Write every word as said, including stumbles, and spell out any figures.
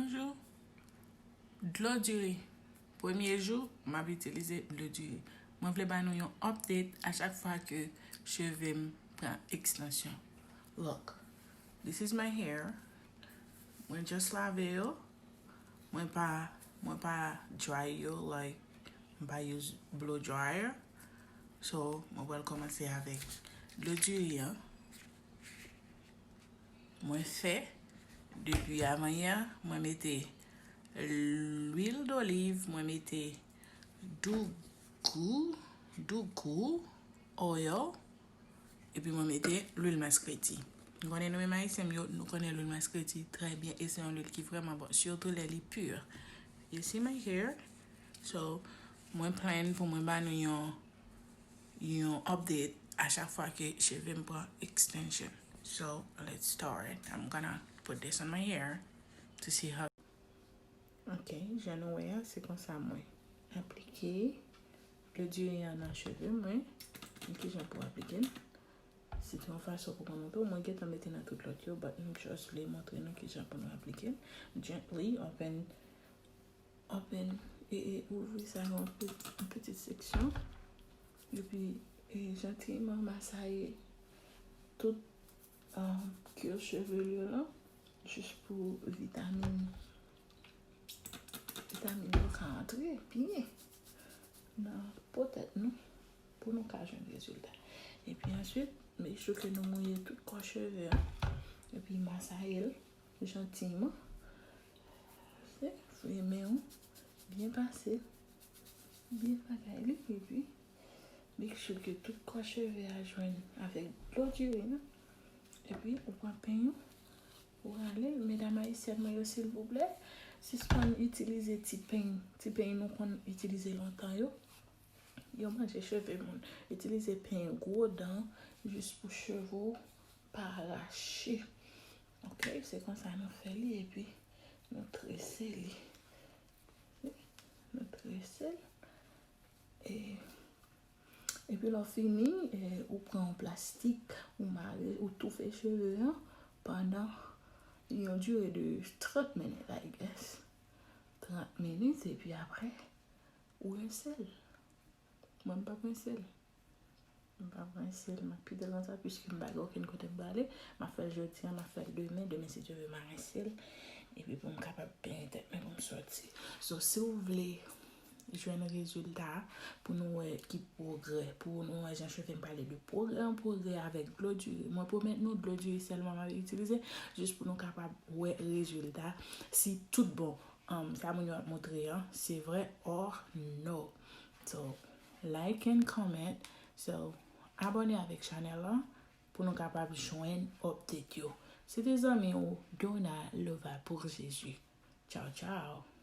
Jou, dlo diri. Premye jou, m ap itilize dlo diri. Mwen vle ba nou yon update a chak fwa ke cheve m pran ekstansyon. Look, this is my hair. Mwen just lave yo. Mwen pa, mwen pa dry yo, like, m pa use blow dryer. So, mwen pral kòmanse avèk dlo diri an. Mwen fè, depi avanyè, mwen mete lwil doliv, mwen mete dougou, dougou, oil, epi mwen mete lwil maskreti. Nou konnen nou menm Ayisyen yo, nou konnen lwil maskreti trè byen, e se yon lwil ki vrèman bon, sitou lè li pur. You see my hair? So, mwen plan pou mwen ba nou yon, yon update a chak fwa ke cheve m pran extension. So, let's start. I'm gonna put this on my hair to see how. Ok, jan nou wè a, se konsa mwen aplike dlo diri an nan cheve mwen. Men kijan pou aplike l. Se te yon fason pou mwen montre w. Mwen gentan mete nan tout lòt yo, but m just vle montre nou kijan pou nou aplike l. Gently, open, open, e, e ouvri sa yon pe-, yon pitit seksyon. Epi, e, jantiman masaye tout, um, cuir chevelu yo la, jis pou vitamin, vitamin yo ka antre byen nan po tèt nou, pou nou ka jwenn rezilta. Epi answit, make sure ke nou mouye tout kò cheve a, epi masaye l jantiman. Se, foure men w, byen pase l, byen bagay li, epi make sure ke tout kò cheve a jwenn avèk dlo diri an. Epi, ou pran peny ou, ou rale l. Medam ayisyèn mwen yo, silvouplè, sispann itilize ti peny, ti peny nou konn itilize lontan yo. Yo manje cheve moun. Itilize peny gwo dan jis pou cheve w pa rache. Ok, se konsa nou fè li, epi nou trese li. Nou trese l. E, epi lè w fini, e, ou pran yon plastik, ou mare, ou toufe cheve an pandan yon dire de trant minit, I guess. Trant minit, epi apre, ou rense l. Mwen, m p ap rense l. M p ap rense l, m ap kite l konsa, piske m pa gen okenn kote m prale. M ap fè l jodi a, m ap fè l demen. Demen, si Dye vle, m a rense l. Epi pou m kapab benyen tèt mwen pou m sòti. So, si w vle jwenn rezilta, pou nou wè ki pwogrè, pou nou wè jan cheve m prale de pwogrè an pwogrè avèk dlo diri. Mwen pwomèt nou, dlo diri sèlman m ap itilize, jis pou nou kapab wè rezilta, si tout bon, um, sa moun yo ap montre an, se vre or no. So, like and comment. So, abòne avèk chanèl la pou nou kapab jwenn update yo. Se te zanmi w, Dona Lova pour Jésus. Tchao, tchao.